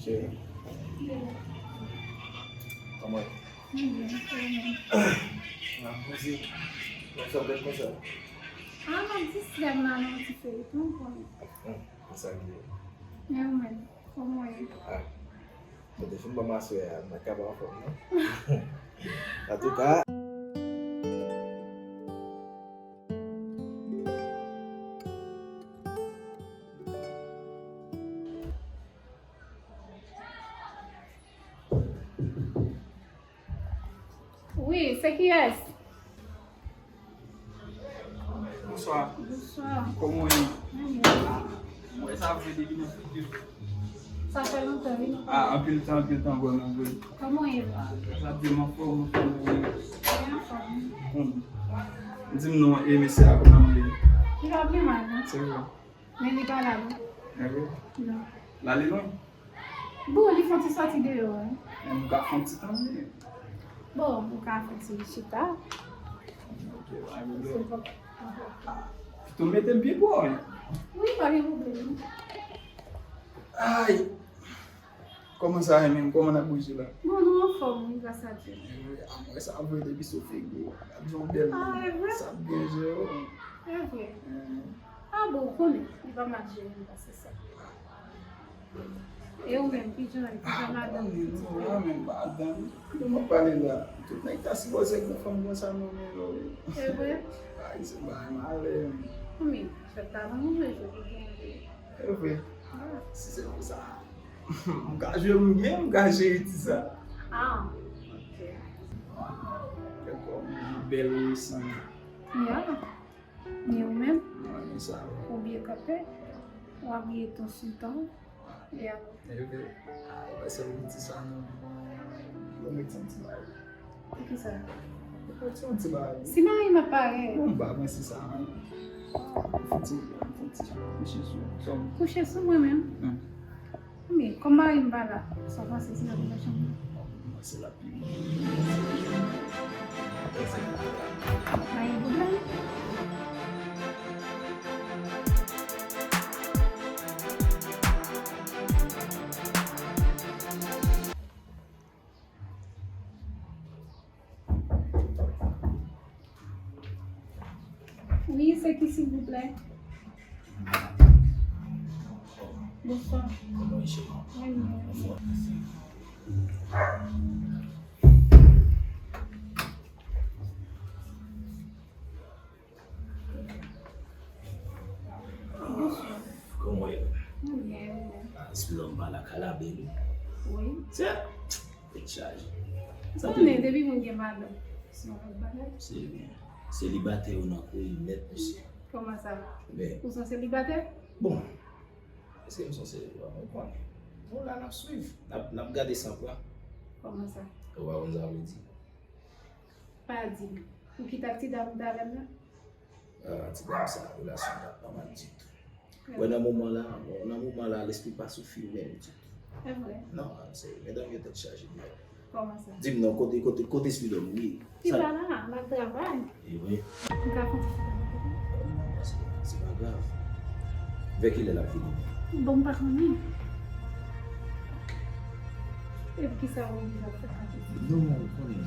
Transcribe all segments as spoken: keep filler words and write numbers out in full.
Kòman? Mwen byen, mwen byen. Nan mizik, nan sòt konsa. Ah, m ap distrè m la nan yon ti feyton, konnen. Hmm, konsa l ye. E ou menm, kòman w ye? Ah, mwen te fin ban m aswè a, m pa t ka pa anfòm, non. Antouka. Wi, se kiyès? Bonswa. Bonswa. Kòman w ye? Mwen byen. Mwen sa vre depi nan figi. Sa fè lontan, wi, nou. Ah, anpil tan, anpil tan, vrèman vre. Kòman w ye? Ah, sa di m anfòm, anfòm, wi. Mwen anfòm. Hmm. Di m non, e mesye a, kòman l ye? Li pa pi mal, non. Se vre. Men li pa la, non. E vre? Non. L ale lwen? Bon, li fè yon ti sòti deyò, wi. Men nou ka fè yon ti tan, wi. Bon, nou ka fè yon ti chita. Ok, pa gen pwoblèm. Pito mete m pi pwòch, wi. Wi, pa gen pwoblèm. Ay! Kòman sa ye menm? Kòman n ap bouje la? Bon, nou anfòm, wi, gras a Dye. Anmwey, sa vre depi sou figi w. Gad yon bèl moun. Ah, e vre? Sa byen jere w. E vre. Hmm. Ah bon, ou konnen, li pa mal jere m pase sa. E ou menm, kijan, kijan madanm? Ah, konnen, non, mwen menm, madanm. Ki nou ap pale la? Tout nèg ta sipoze gen fanm konsa nan men yo, wi. E vre? Ay, se bagay malè, wi. Konbyen? Fèt la, nou jwe jwe pou gen. E vre. Ah. Si se konsa. M ka jwe m byen, m ka jere ti sa. Ah, ok. Dakò, m bèl wi, san. Ya. Men ou menm? Mwen, men sa. Ou byen kanpe. W abiye ton sultan. Ya. E vre. Ah, e pa sèl ti sa, non. Bon, mwen ti, ti bagay. Poukisa? Fè ti yon ti bagay. Si mari m ap pare. Bon, m pa pran si sa, men. Fè ti, fè ti kouche sou, sou. Kouche sou mwen menm? Hmm. Men, kòm mari m pa la, sa w panse si n ap nan chanm nan? Mwen se la pi bon. Pa gen pwoblèm. Wi, se ki silvouplè? Bonswa. Kòman mesye yo? Mwen byen. Anfòm. Bonswa. Kòman w ye? Mwen byen, mwen byen. Ah, espri dòm pa la kalabe li. Wi. Tè, tèt chaje. Ou konnen, depi moun gen madanm, se yon lòt bagay. Se byen. Selibatè yo nan kouri nèt, mesye. Kòman sa? Men. Ou se yon selibatè? Bon. Èske m se yon selibatè? Ou konnen. Nou la, n ap swiv. N ap, n ap gade san pran. Kòman sa? Ou pa konn sa vle di. Pa di m. Ou kite ak ti dam ou t avè m nan? Ah, ti dam sa, relasyon pa, pa mal ditou. Wè, nan moman la, bon, nan moman la, lespri pa sou fi menm ditou. E vre? Non, se medam yo tèt chaje. Kòman sa? Di m non, kote, kote, kote espri dòm ou ye? Li pa la, l ap travay. E vre? M ka fè yon ti chita nan kote? Non, se, se pa grav. Vè kilè l ap vini? Bon, m pa konnen. E poukisa ou oblije ap fè sa? Non, ou konnen,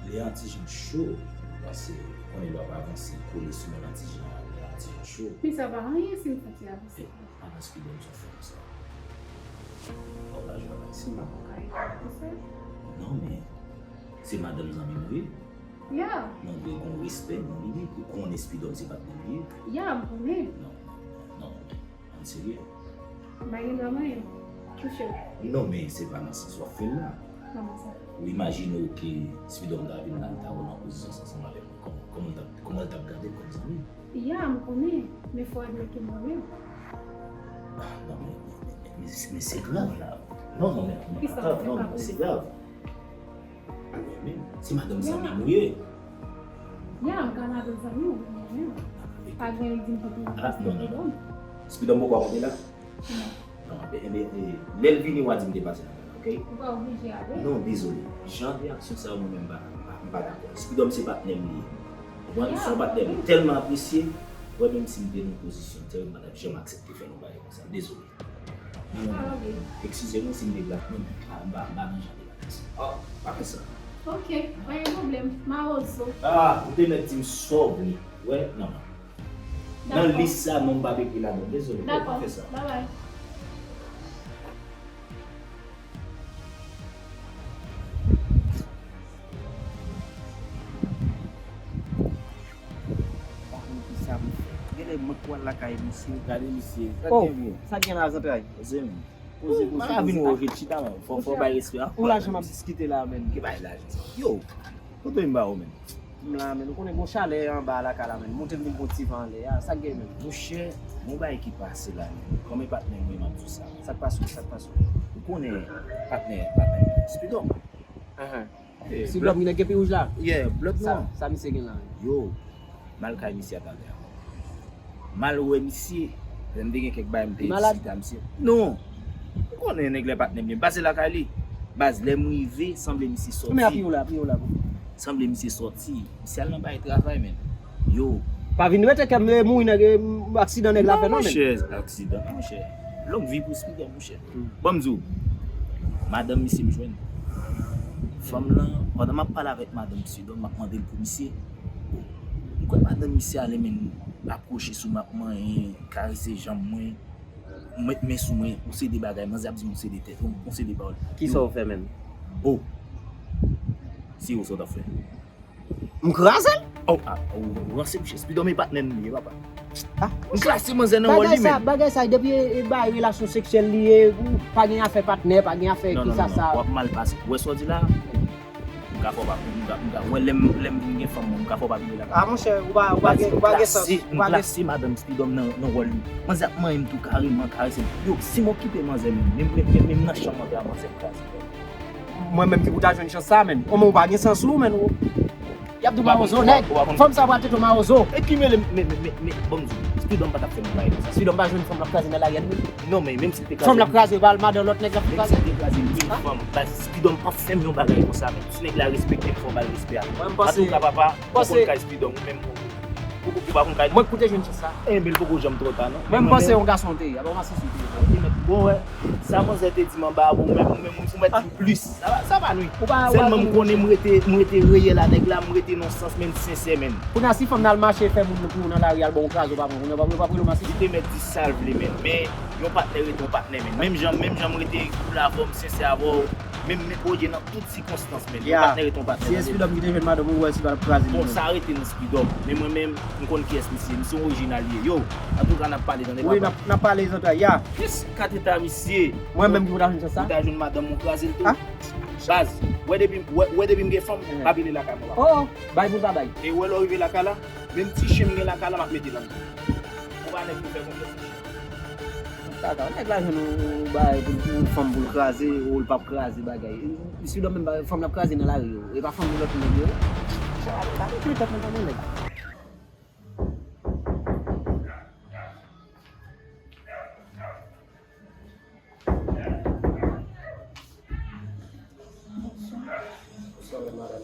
li an ti jan cho, paske ou konnen lè w ap avanse, kole sou mwen an ti jan, li an ti jan cho. Men sa pa anyen si m santi avanse. E, madan Spidòm sa fè konsa. Ou pa jwe avèk si. M pa ka ede konsa. Non, men se madanm zanmi m li ye. Ya. Malgre gen yon respè, gen yon limit. Ou konnen Spidòm se patnè m li ye. Ya, m konnen. Non, non, non, men. Ann serye. M pa gen dwa manyen. Touche w. Non, men se pa nan sans w ap fè l la. Kòman sa? Ou imajine w ke Spidòm ta vin la, l ta wè w nan pozisyon sa ansanm avèk mwen. Kòman, kòman l t ap, kòman l t ap gade m kòm zanmi? Ya, m konnen, men fò w admèt ke m renmen w. Ah, non, men, men, men, men, men se grav la. Non, non, men, men, grav, non, men se grav. Ou renmen m? Se madanm zanmi nou ye. Ya, m ka madanm zanmi w, men w renmen m. Pa gen li di m pou tou. Ah, non, non, non. Spidòm poko ap monte la? Non. Non, e, e, e, lè l vini, w a di m te pase nan kay la, oke? Ou pa oblije ale. Non, dezole. Jan de aksyon sa yo, mwen menm, m pa, m pa, m pa dakò. Spidòm se patnè m li ye. Ou konprann? Se yon patnè m tèlman apresye, wè, menm si m te nan pozisyon, tèlman m pa t ap janm aksepte fè nou bagay konsa. Dezole. Ah, ok. Eskize mwen si m deplase, men m pa, m pa, m pa nan jan de bagay sa. Oh, pa fè sa. Ok, pa gen pwoblèm. Mawozo. Ah, ou te mèt di m sa w vle. Wè, non. Nan lis sa, non m p ap ekri ladan. Dezole, pa fè sa. Dakò. Bye bye. Pa konn kisa m fè. Genlè mwen k pral lakay misye. Gade misye. Sa k gen vre? Sa k gen la, zantray? Poze, men. Poze, poze. Pa vin wè w vin chita, men. Fò, fò bay respè a. Ou lajan m ap diskite la, men. Ki bay lajan sa? Yo, kote m ba ou, men? M la, men. Ou konnen gon chalè anba lakay la, men. Monte m vin gon ti van anlè a. Sa k gen, men? Monchè, gon bagay ki pase la, men. Kòman patnè mwen, m ap di sa? Sa k pase, sa k pase? Ou konnen patnè, patnè Spidòm? Ahan. Eh, si blòd, nèg gen pi wouj la. Yeah, blòd nwa. Sa misye gen la? Yo, m al kay misye talè a. M al wè misye. Lè m te gen kèk bagay, m te diskite ak misye. Non. Ou konnen nèg la patnè m, m pase lakay li. Baz, lè m rive, sanble misye sòti. Men apiye w la, apiye w la. Sanble misye sòti. Misye al nan bagay travay, men. Yo. Pa vin rete kè m mouri nan aksidan nèg la fè non, men. Monchè, aksidan, monchè. Long vi pou Spidòm, monchè. Ban m di w, madanm misye m jwenn. Fanm lan, pandan m ap pale avèk madanm Spidòm, m ap mande l pou misye. M kwè madanm misye ale, men apwoche sou m, ap manyen, karese janm mwen, met men sou mwen, yon seri de bagay, manzè ap di m yon seri de tèt, yon, yon seri de pawòl. Kisa w fè, men? Bo. Se ou sa w t ap fè. M kraze l. Oh, ah, ou ranse, monchè. Spidòm e patnè m li ye, papa. Ah, m klase manzè nan wòl li, men. Bagay sa, bagay sa, depi e, e bay relasyon seksyèl li ye, ou pa gen afè patnè, pa gen afè kisa sa. W ap mal pase. Ou wè sa w di la? M ka fè w pa, m ka, m ka, wè lè m, lè m vin gen fanm mwen, m ka fè w pa vini lakay. Ah, monchè, ou pa, ou pa gen, ou pa gen sans. M klase, m klase madanm Spidòm nan, nan wòl li. Manzè ap manyen m tou kareman, karese m. Yo, si m okipe manzè, men, men, men, men, men nan chanm antre a manzè m kraze. Mwen menm ki pou ta jwenn chans sa, men. Omen ou pa gen sans ou, men, ou. Y ap di w mawozo, nèg. Fanm sa pral trete w mawozo. E ki mele, men, men, men, men, ban m di w, Spidòm pa t ap fè m yon bagay konsa. Spidòm pa jwenn fanm l ap kraze nan lari a, wi. Non, men menm si l te kraze. Fanm l ap kraze, e pa madanm lòt nèg l ap kraze. Menm si l te kraze mil fanm, baz, Spidòm p ap fè m yon bagay konsa, men. Si nèg la respekte m, fò w ba l respè a. Antouka, papa, ou konn kay Spidòm, ou menm, ou, ou pa konn kay li. Mwen ki pou te jwenn chans sa. Enben, l poko janm twò ta, non. Mwen, m panse yon gason te ye, apa w masisi te ye. Bon, wè, sa manzè te di m anba a, bon, ou menm, ou menm, ou mèt di plis. Sa pa, sa pa nou. Sèlman m konnen m rete, m rete reyèl a nèg la, m rete nan sans, men sensè, men. Kounye a, si fanm nan al mache fè moun pou ou nan lari, al ba w kraze, ou pa pran, kounye a, ou pa, ou pa rele w masisi. Li te mèt di sa l vle, men, men yon patnè rete yon patnè, men. Menm jan, menm jan m rete koul avè w, m sensè avè w, menm, men, Bondye nan tout sikonstans, men. Yon patnè rete yon patnè. Si Spidòm ki te jwenn madanm ou, ou wè si pa l ap kraze li menm. Bon, sa rete nan Spidòm. Men mwen menm, m konn kiyès misye. Misye yon orijinal li ye. Yo, antouka, n ap pale tande papa. Wi, n ap, n ap pale zantray, ya. Kiyès ka trete a misye? Mwen menm ki pou ta jwenn chans sa? Ou ta jwenn madanm ou kraze l tou. Ah. Baz, wè depi, wè, wè depi m gen fanm, pa vini lakay mwen, papa. Oh, oh, bay pou l pa bay. E wè lè w rive lakay la, menm ti chen m gen lakay la, m ap mete l anndan. Ou pa nèg pou fè konfyans. Kaka, nèg la jwenn yon, yon bagay pou l, yon fanm pou l kraze, ou l p ap kraze bagay. Spidòm menm, fanm l ap kraze nan lari yo. E pa fanm lòt nèg yo. Sa pa, pa mete tèt nan tande nèg. Bonswa, madanm.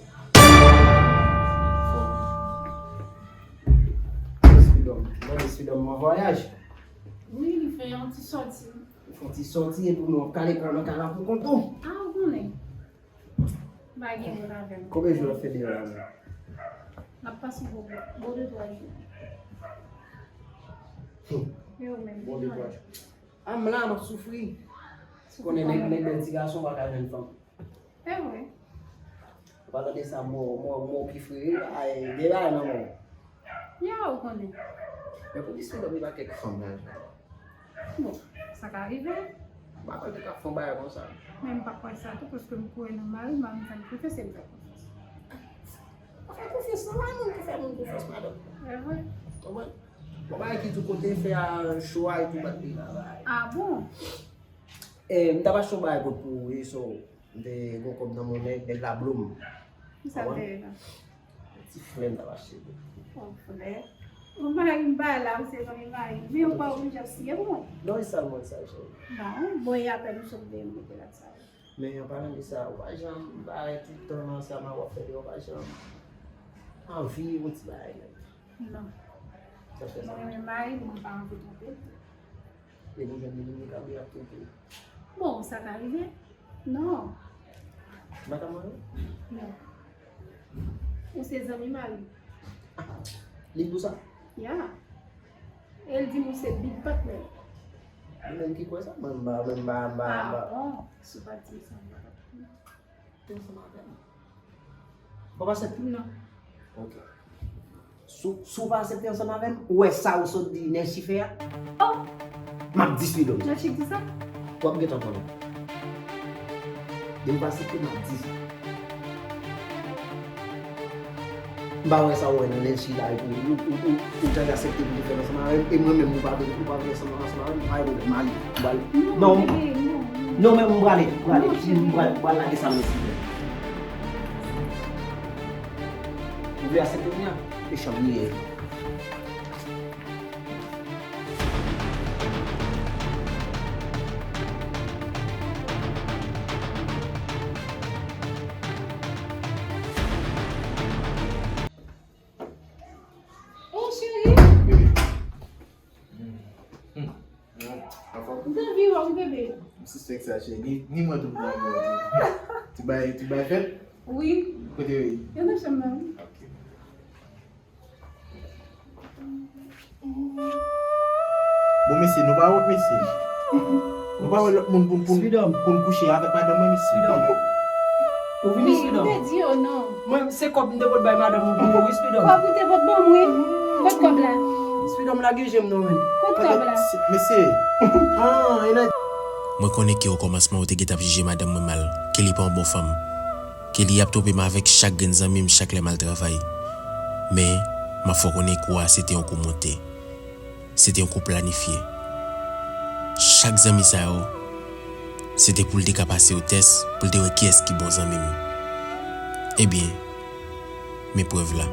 Spidòm. Mwen, Spidòm an vwayaj. Wi, li fè yon ti sòti. Li fè yon ti sòti epi nou ap kale kò nan kay la pou kont ou. Ah, ou konnen. M pa gen moun avè m. Konbyen jou l ap fè deyò la menm? L ap pase bon, bon de twa jou. Hmm. E ou menm? Bon de twa jou. Ah, m la, m ap soufri. Konnen nèg, nèg bèl ti gason pa ka jwenn fanm. E vre. Ou pa tande sa, mò, mò, mò ki fre, ay, gen bagay nan mò. Ya, ou konnen. Men pou di Spidòm li pa kèk fanm la. Bon, sa ka rive. M pa kwè l te ka fè yon bagay konsa. Men m pa kwè sa tou, paske m kwè nan mari m, mari m fè m konfyans e m fè konfyans. Ou fè konfyans nan mari moun pou fè moun konfyans, madanm. E vre. Konprann? Bon, bagay ki tou kote fè a cho a epi bat li la, bagay. Ah bon? Eh, m t ap achte yon bagay kot pou ou, wi, so, m te gon kòb nan monnen, nèg la blo m. Kisa l te ye la? Ti flè m t ap achte tou. Yon flè? Yon mari m bay la, ou se zanmi mari m. Men ou pa oblije ap siye pou mwen. Non, e sa l mwen sa, cheri. Non, bon, e apèn ou sot veye m mete la sa. Men an palan de sa, ou pa janm parèt tout tan nan sa, m ap wè w ap fè deyò, w pa janm anvi yon ti bagay menm. Non. Sa fè sa. Mwen renmen mari m, mwen pa anvi twonpe l. Depi w jwenn li, li ka byen ap trete w. Bon, sa ka rive. Non. Ou pa ka marye? Non. Ou se zanmi mari. Li di w sa? Ya. E l di m ou se big partner. Mwen menm ki kwè sa? Mwen m pa, mwen m pa, m pa, m pa. Ah bon, si w pa t di m sa, m pa t ap konn. Te ansanm avè m. W ap aksepte? Non. Ok. Si w, si w pa aksepte ansanm avè m, ou wè sa ou sot di Nèchi fè a? Oh! M ap di Speedom. Nèchi di sa? W ap gentan konnen. Depi w pa aksepte, m ap di sa. M pa wè sa w wè nan Nèchi la, epi ou, ou, ou, ou, ou ta aksepte pou te fè l ansanm avè m, e mwen menm, ou pa vle, ou pa vle ansanm, ansanm avè m, pa gen pwoblèm, m ale, m prale. Non, non, bebe, non, non. Non, men m prale, m prale, non, cheri, m prale, m prale lage sa m nan. Ou vle aksepte kounye a? E chanm li ye. Oh, cheri. Bebe. Hmm. Hmm. Hmm. Anfòm? M t anvi wè w, bebe. M sispèk sa, cheri. Ni, ni mwen tou m t anvi wè w. Ti bay, ti bay fèt? Wi. Kote yo ye? Yo nan chanm nan, wi. Ok. Bon, mesye, nou pa wont, mesye. Nou pa wè lòt moun pou, pou, pou n kouche avèk madanm mwen, mesye. Ou vini, Speedom? Wi, m te di yo non. Mwen, se kòb m te pot bay madanm ou pou ou, wi, Speedom. Kòb ou te pot ban m, wi. Kot kòb la? Speedom, lage je m non, men. Kot kòb la? Mesye. Ah, e nan Mwen konnen ke okòmansman ou te gentan ap jije madanm mwen mal, ke li pa yon bon fanm, ke li ap twonpe m avèk chak grenn zanmi m chak lè m al travay. Men, m ap fè w konnen kou a se te yon kou monte. Se te yon kou planifye. Chak zanmi sa yo, se te pou l te ka pase yo tès, pou l te wè kiyès ki bon zanmi m. Ebyen, men prèv la.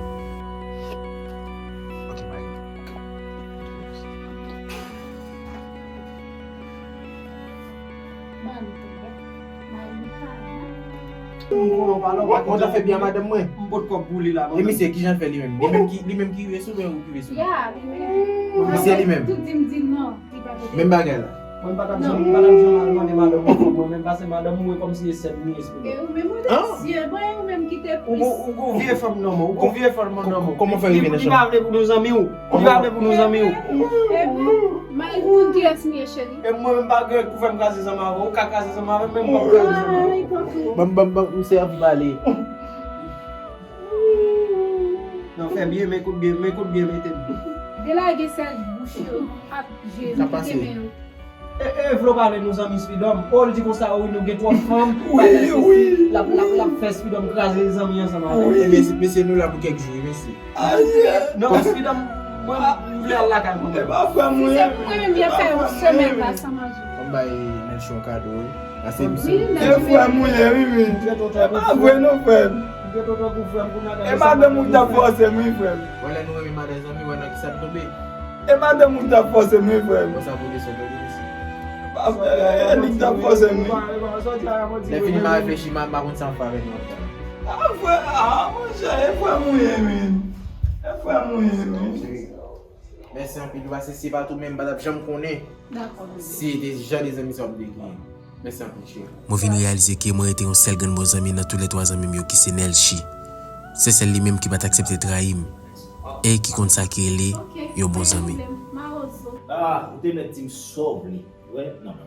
M konnen w pa la, w pa konn jan fè byen a madanm mwen. M pot kòb pou li la. E misye, kijan l fè li menm? Li menm ki, li menm ki rive sou mwen ou ki rive sou mwen? Ya, li menm. Misye li menm. Tout di m di non, li pa vle. Menm bagay la. Mwen pa t ap janm, m pa t ap janm al mande madanm mwen kòb mwen menm, paske madanm mwen kòmsi e sèt mil espri. E ou menm ou te sye, bon, e ou menm ki te plis. Ou gon, ou gon vye fanm nan men w, ou gon vye fanm nan men w. Kòman w fè rive nan chanm? Li pa vle pou nou zanmi w. Li pa vle pou nou zanmi w. Ebyen, mari moun kiyès m ye, cheri? E mwen menm pa gen pou fè m kraze zanmi avè w, ou ka kraze zanmi avè m, men m p ap kraze zanmi avè w. Ay, papa. Ban m, ban m, ban m, m se anvi pale. Non, fè byen, men kout byen, men kout byen mete m. Delage sèl bouch yo ak je yo, kite men yo. E, e, vle w pa vle nou zanmi Speedom. O, l di konsa, wi, nou gen twòp fanm. Wi, wi. L ap, l ap, l ap fè Speedom kraze zanmi ansanm avè l. Wi. E mesye, mesye, nou la pou kèk jou, wi, mesye. Aye! Non, Speedom, mwen, m vle al lakay mwen. E pa frè m, wi. Se mwen menm, y ap fè yon semèn la san manje. Ban m bay Nelson yon kado, wi. Pase misye. E frè m ou ye, wi, wi. E pa vre non, frè m. E madanm ou t ap fòse m, wi, frè m. Wè lè nou renmen madanm zanmi, wè nan kisa n tonbe. E madanm ou t ap fòse m, wi, frè m. Konsa pou desann, wi, mesye. Pa frè, e li t ap fòse m, wi. Lè fini m a reflechi, m a, m a konn sa m fè avèk nou. A, frè, a, monchè, e frè m ou ye, wi. E frè m ou ye, wi. Mèsi anpil, paske si se pa t ou menm, m pa t ap janm konnen si se te jan de zanmi sa w ap dekri. Mèsi anpil, cheri. Mwen vin reyalize ke mwen rete yon sèl grenn bon zanmi nan toulètwa zanmi m yo ki se Nelchi. Se sèl li menm ki pa t aksepte trayi m e ki konn sa ki rele yon bon zanmi. Ah, ou te mèt di m sa w vle. Wè, non.